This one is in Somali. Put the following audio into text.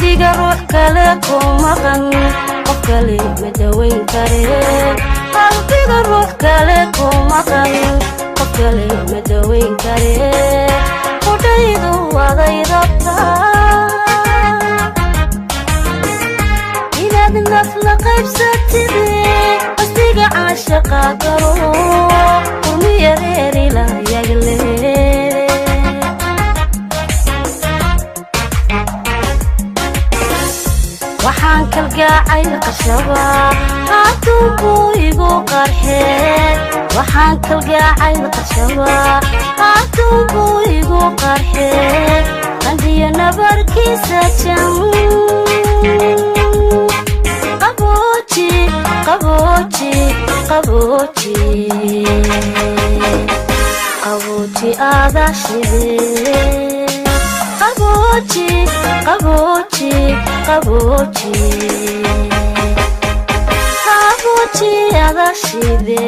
Qalbiga ruux kale ku maqan, qof kale ma dawayn kare. Qalbiga ruux kale ku maqan, qof kale ma dawayn kare. Qudhaydu waday rabtaa inaad naf la qaybsatide. Qasdiga caashaqa galo, qurmiya reerila yagle. Waxaan kalgaacay qashaba, haatuunbuu igu qarxee. Waxaan kalgaacay qashaba, haatuunbuu igu qarxee. Qandhiyo nabarkiisa jam, qabooji, qabooji, qabooji, qabooji aadaa shide. Qabooji, qabooji, qabooji, qabooji adaa shide.